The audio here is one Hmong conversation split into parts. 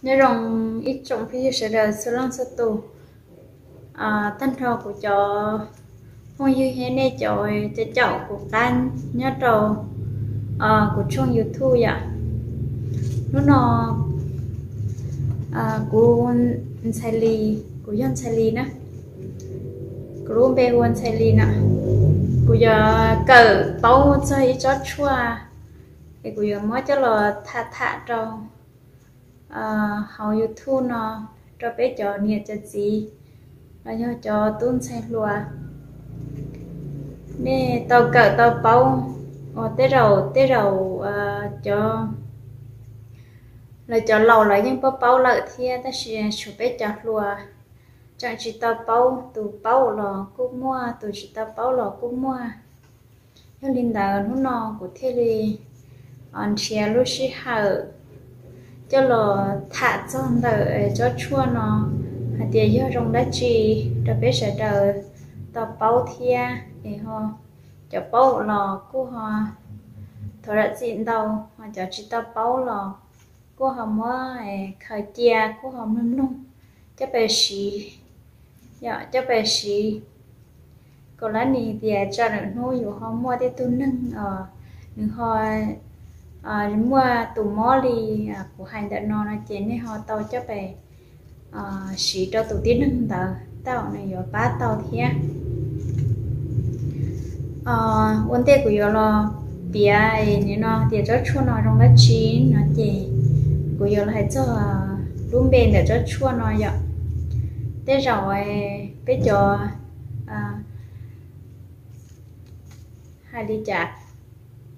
Nyob zoo ib tsoom phooj ywg sawv daws txhua leej txhua tus, tag nrho kuv cov phooj ywg thiab nej cov caum kuv qab nyob rau kuv tshooj YouTube yom. Hnub no kuv Ntxhais Lis, kuv yog Ntxhais Lis na, kuv lub npe hu ua Ntxhais Lis na. Kuv yuav kawm paub txog ib tsob tshuaj es kuv yuav muab coj los tham tham rau hauv YouTube no rau peb cov niam cov txiv los yog cov tub ntxhais hluas nej tau kawm tau paub. Uas tej zaum tej zaum cov, lawv cov laus lawv yeej paub paub lawm thiab, tab sis tshuav peb cov hluas tseem tsis tau paub. Tus paub los kuj muaj, tus tsis tau paub los kuj muaj. Yog li ntawd hnub no kuv thiaj li nrhiav lub sij hawm coj los tham txog ntawm tsob tshuaj no hais tias yog zoo dab tsi rau peb sawv daws tau paub thiab es ho cov paub los kuj ho thov zam txim ntau, ho cov tsis tau paub los kuj ho muab khaws cia, kuj ho mloog mloog coj pab siv, yom, coj pab siv kom lab nis tias tsam lwm hnub yus ho muaj tej tug neeg os, nws ho muaj tus mob li kuv hais ntawm no no ces nej ho tau coj pab siv rau tus tib neeg ntawd tej zaum nws yuav pab tau thiab. Ua ntej kuv yuav los piav nim no tias tsob tshuaj no zoo dab tsi no ces kuv yuav los hais txog lub npe ntawm tsob tshuaj no yom. Tej zaum peb cov, hais li cas,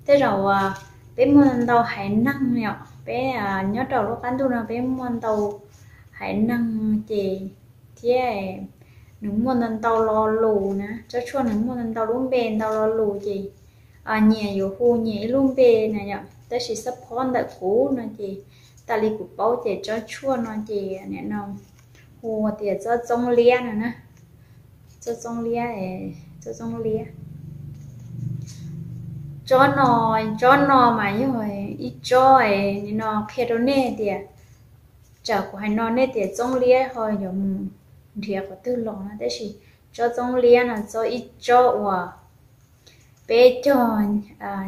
tej zaum peb muaj ntau haiv neeg yom, peb nyob rau lub qab ntuj no peb muaj ntau haiv neeg ces thiab nws muaj ntau ntau lo lus na, tsob tshuaj nws muaj ntau ntau lub npe ntau lo lus ces nyias yuav hu nyias ib lub npe na yom. Tab sis xab phob ntawm kuv no ces tas li kuv paub ces tsob tshuaj no ces nim no hu tias tsob txoob liab no na, tsob txoob liab, tsob txoob liab. Tsob no, tsob no mas yog ib tsob, nim no qhia rau nej tias tsam kuv hais no nej tias txoob liab ho yuav mus nrhiav qhov twg los no, tab sis tsob txoob liab no tsob ib tsob uas peb cog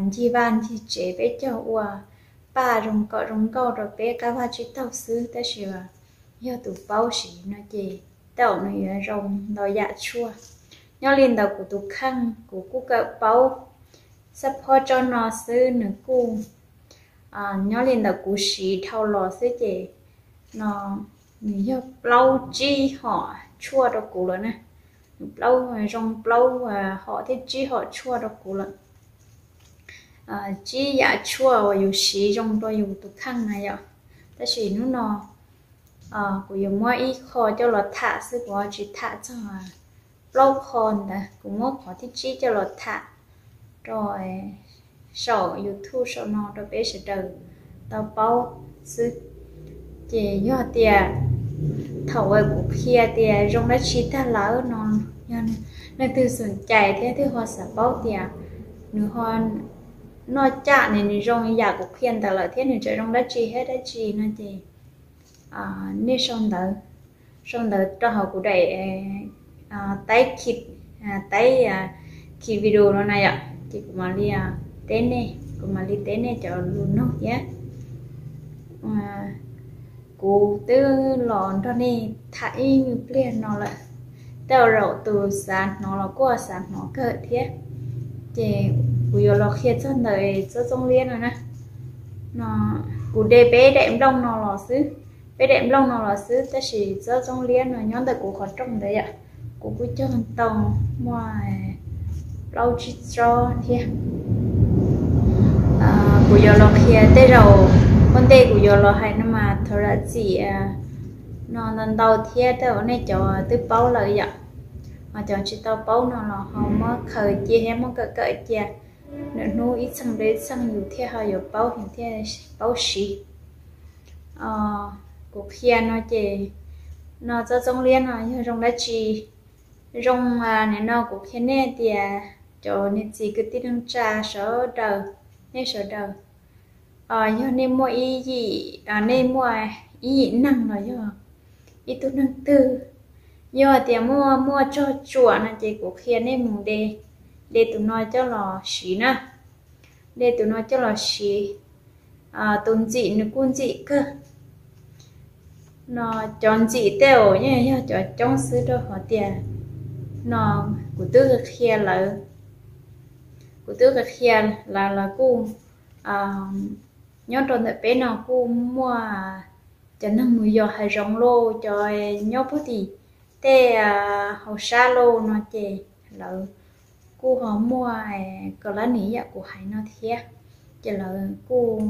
ncig vaj ncig tsev, peb cog ua paj zoo kom zoo nkauj rau peb qab vaj tsib taug xwb, tab sis yog tus paub siv no ces tej zaum nws yuav zoo ntau yam tshuaj. Nyob li ntawd kuv tus kheej kuv kuj kawm paub xab phob tsob no xwb, nws kuj nyob li ntawd kuv siv dhau los xwb ces no nws yog plaub tsib hom tshuaj rau kuv lawm na. Nws plaub, zoo plaub hom thiab tsib hom tshuaj rau kuv lawm. Tsib yam tshuaj uas yus siv zoo rau yus tus kheej na yom. Tab sis hnub no kuv yuav muab ib qho coj los tham xwb, kuv tsis tham txog plaub qho ntawd, kuv muab qhov thib tsib coj los tham rau saum YouTube saum no rau peb sawv daws tau paub xwb. Ces yog tias thaum uas kuv qhia tias zoo dab tsi tag lawm no, yog leej twg xom cai thiab twg ho xav paub tias nws ho noj caj ne, nws zoo yam kuv qhia ntawd lawm thiab nws tseem zoo dab tsi thiab dab tsi no ces nej sau ntawv, sau ntawv rau hauv kuv daim taib khi, taib khi video no na yom, ces kuv mam li teb nej, kuv mam li teb nej cov lus nug thiab. Kuv twb los nrog nej tham ib nyuag pliag no lawm, tej zaum tus xav hnov los kuj xav hnov kawg thiab. Ces kuv yuav los qhia txog ntawm tsob txoob liab no na. No, kuv de peb daim nplooj no los xwb, peb daim nplooj no los xwb, tab sis tsob txoob liab no nyob ntawm kuv qhov rooj ntawd yom. Kuv kuj cog tau muaj plaub tsib tsob thiab. Kuv yuav los qhia tej zaum ua ntej kuv yuav los hais no mas thov zam txim no ntau ntau thiab, tej zaum nej cov twb paub lawm yom, ho cov tsis tau paub no los ho muab khaws cia thiab muab kawm kawm cia, lwm hnub ib txheej rau ib txheej yus thiaj ho yuav paub, yus thiaj paub siv. Kuv qhia no ces no tsob txoob liab no yog zoo dab tsi? Zoo, nim no kuv qhia nej tias cov niam txiv kwv tij neej tsa sawv daws, nej sawv daws, yog nej muaj ib yim, nej muaj ib yim neeg los yog ib tug neeg twg, yog tias muaj muaj tsog tsuam no ces kuv qhia nej mus de, de tus no coj los siv na, de tus no coj los siv. Tus ntxim nws kuj ntxim kawg no, cov ntxim tej zaum yeej yog cov coob xwb rau qhov tias no kuv twb qhia lawv, kuv twb qhia lawv, lawv kuj nyob rau ntawm peb no kuj muaj cov neeg mus yos hav zoov lauj, cov nyob puag tim tej hauv sab lauj no ces lawv kuj ho muaj kaus lab nim yam kuv hais no thiab. Ces lawv kuj,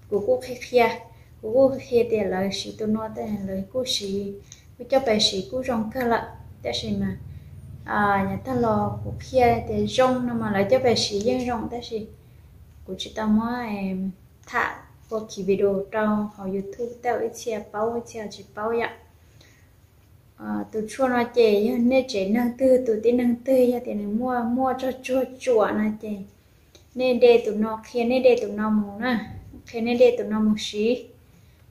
kuv kuj qhia qhia, kuv kuj qhia tias lawv siv tus no, lawv kuj siv, kuj coj pais siv kuj zoo kawg lawm. Tab sis mas yav tag los kuv qhia tias zoo no mas lawv coj pais siv yeej zoo, tab sis kuv tsis tau muab tham ua ki video rau hauv YouTube tej zaum ib txhia paub ib txhia tsis paub yom. Tus tshuaj no ces yog nej tsev neeg twg tus tib neeg twg yog tias nws muaj muaj tsog tsuag tsuam no ces nej de tus no, qhia nej de tus no mus na, qhia nej de tus no mus siv.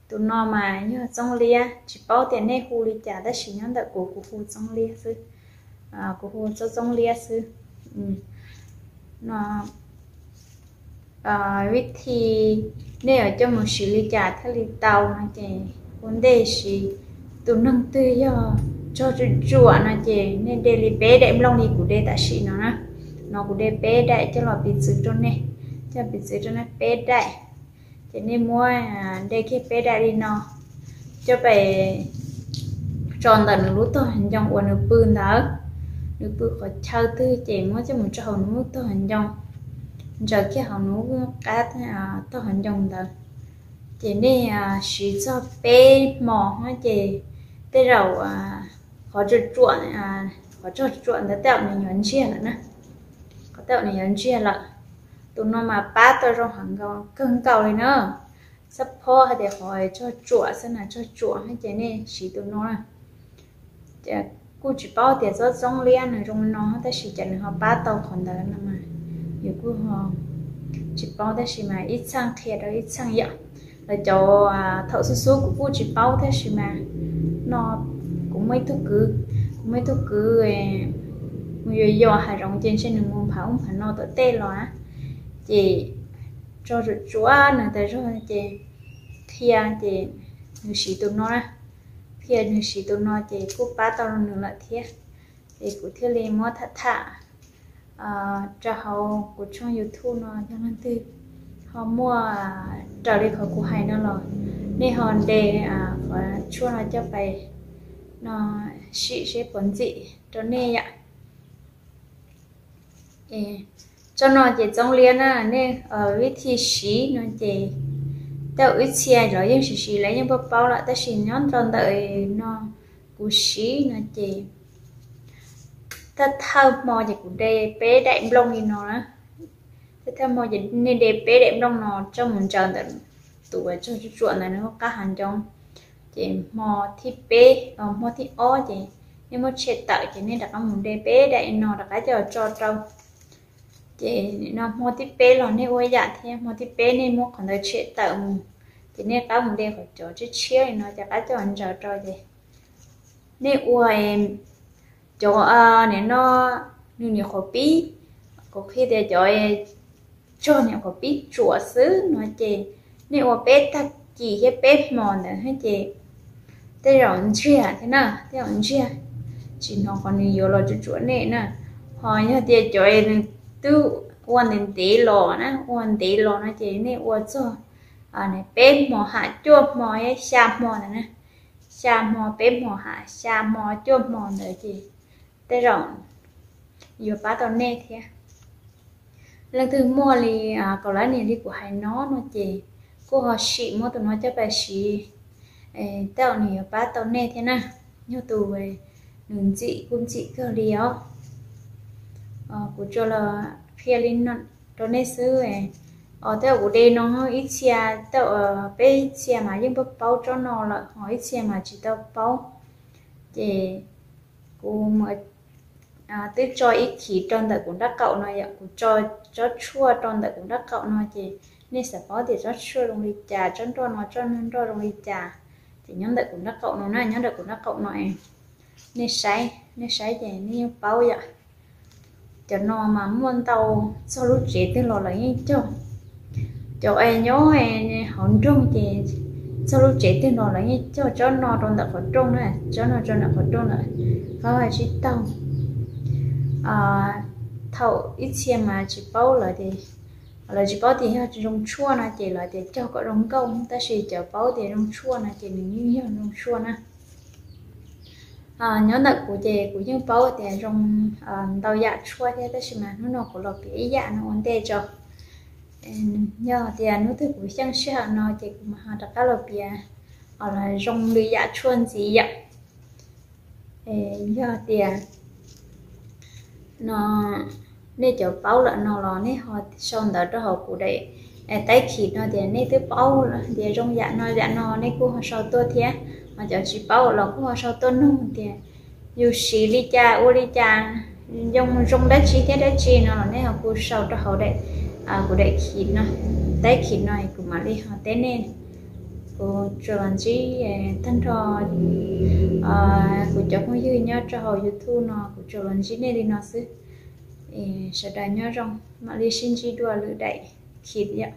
Tus no mas yog txoov liab, tsis paub tias nej hu li cas tab sis nyob ntawm kuv, kuv hu txoov liab xwb, kuv hu txoov txoov liab xwb no. Vib thi nej yuav coj mus siv li cas thiaj li tau no ces ua ntej siv, tus neeg twg yog tsog tsuam tsuam no ces nej de li peb daim nplooj li kuv de tam sim no na. No kuv de peb daim coj los piv txwv rau nej, coj piv txwv rau nej peb daim. Ces nej muab de kiag peb daim li no coj pais tso ntawm nws lub tog hauv ncoo uas nws pw ntawd. Nws pw qhov chaw twg ces muab coj mus tso hauv nws lub tog hauv ncoo, ntsaws kiag hauv nws lub qab tog hauv ncoo ntawd. Ces nej siv txog peb hmo no ces tej zaum qhov tsuam tsuam, qhov tsog tsuam ntawd tej zaum nws yuav ntsiag lawm na, qhov tej zaum nws yuav ntsiag lawm. Tus no mas pab tau zoo heev kawg nkaus li na. Xab phob hais tias qhov tsog tsuam xwb na, tsog tsuam ces nej siv tus no na. Ces kuj tsis paub tias txoov txoov liab nws zoo li no tab sis cas nws ho pab tau qhov ntawd no mas yus kuj tsis paub tab sis mas ib txheej qhia rau ib txheej yom. Lawv cov thaum xub xub kuv kuj tsis paub tab sis mas no kuv muaj ib tug kwv, kuv muaj ib tug kwv mus yos yos hav zoov ces ntshe nws mus nphav ub nphav no tom tej los na, ces tsog tsuam tsuam nws tas zog ces qhia ces nws siv tus no na, qhia nws siv tus no ces kuj pab tau nws lawm thiab. Ces kuv thiaj li muab tham tham rau hauv kuv tshooj YouTube no, yog leej twg ho muaj raws li qhov kuv hais no los nej ho de qhov tshuaj no coj pais no sim seb puas ntxim rau nej yom. Tsob no ces txoov liab na, nej vib thi siv no ces tej zaum ib txhia los yeej siv siv lawv yeej paub paub lawm tab sis nyob rau ntawm no kuv siv no ces thawj thawj hmo ces kuv de peb daim nplooj li no na. Thawj thawj hmo ces nej de peb daim nplooj no coj mus ntsaws ntawm tus uas tsog tsuam tsuam ntawd nws lub qab hauv ncoo. Ces hmo thib peb, hmo thib ob ces nej muab tshem tawm ces nej rov qab mus de peb daim no rov qab coj tso rau. Ces no hmo thib peb los nej ua yam thiab, hmo thib peb nej muab qhov ntawd tshem tawm mus, ces nej rov qab mus de qhov cov tshiab tshiab li no ces rov qab coj ntsaws rau ces nej ua cov nim no nws nyuam qhuav pib, kuv qhia tias cov tsog nyuam qhuav pib tsuam xwb no ces nej ua peb tag kis thiab peb hmo ntawd ces tej zaum ntsiag thiab na, tej zaum ntsiag, tsis hnov qhov nws yuav los tsuam tsuam nej na. Ho yog tias cov nws twb ua ntev ntev los na, ua ntev los no ces nej ua txog peb hmo ham cuaj hmo thiab xya hmo ntawd na, xya hmo, peb hmo ham xya hmo cuaj hmo ntawd ces tej zaum yuav pab tau nej thiab. Leej twg muaj li kaus lab niam li kuv hais no no ces kuj ho sim muab tus no coj pais siv, tej zaum nws yuav pab tau nej thiab na. Yog tus nws ntxim kuj ntxim kawg li os. Kuv tsuas los qhia li no rau nej xwb. Tej zaum kuv de no ib txhia, tej zaum peb ib txhia mas yeej paub paub tsob no lawm ho ib txhia mas tsis tau paub. Ces kuv twb tso ib khiv rau ntawm kuv nraub qaum no yom, kuv tso tsob tshuaj rau ntawm kuv nraub qaum no ces Nej xav paub tias tsob tshuaj zoo li cas, tsob nroj no tsob nroj zoo li cas, ces nyob ntawm kuv nraub qaum no na, nyob ntawm kuv nraub qaum no. Nej saib, nej saib ces nej yeej paub yom. Cov no mas muaj ntau, txog lub tsev twg los lawv yeej cog. Cov es nyob hauv nroog ces txog lub tsev twg los lawv yeej cog. Tsob no rau ntawm qhov rooj na, tsob no rau ntawm qhov rooj lawm, qhov hais tsis taug. Thaum ib txhia mas tsis paub lawv, lawv tsis paub tias yog zoo tshuaj no ces lawv tias cog kom zoo nkauj, tab sis cov paub tias zoo tshuaj no ces nws yeej yog zoo tshuaj na. Nyob ntawm kuv ces kuv yeej paub tias zoo ntau yam tshuaj thiab, tab sis mas hnub no kuv los piav ib yam no ua ntej tso. Yog tias hnub twg kuv xyeej sij hawm no ces kuv mam ho rov qab los piav los zoo lwm yam tshuaj ntxiv yom. Yog tias no nej cov paub lawm no los nej ho sau ntawv rau hauv kuv daim taib khim no tias nej twb paub tias zoo yam no yam no, nej kuj ho sau tuaj thiab. Ho cov tsis paub los kuj ho sau tuaj nug tias yus siv li cas ua li cas, zoo zoo dab tsi thiab dab tsi no los nej ho kuj sau rau hauv kuv daim khim no, taib khim no kuv mam li ho teb nej. Kuv tsuas los ntsib tag nrho kuv cov phooj ywg nyob rau hauv YouTube no, kuv tsuas los ntsib nej li no xwb. Sawv daws nyob zoo, mam li sib ntsib dua lwm daim khim yom.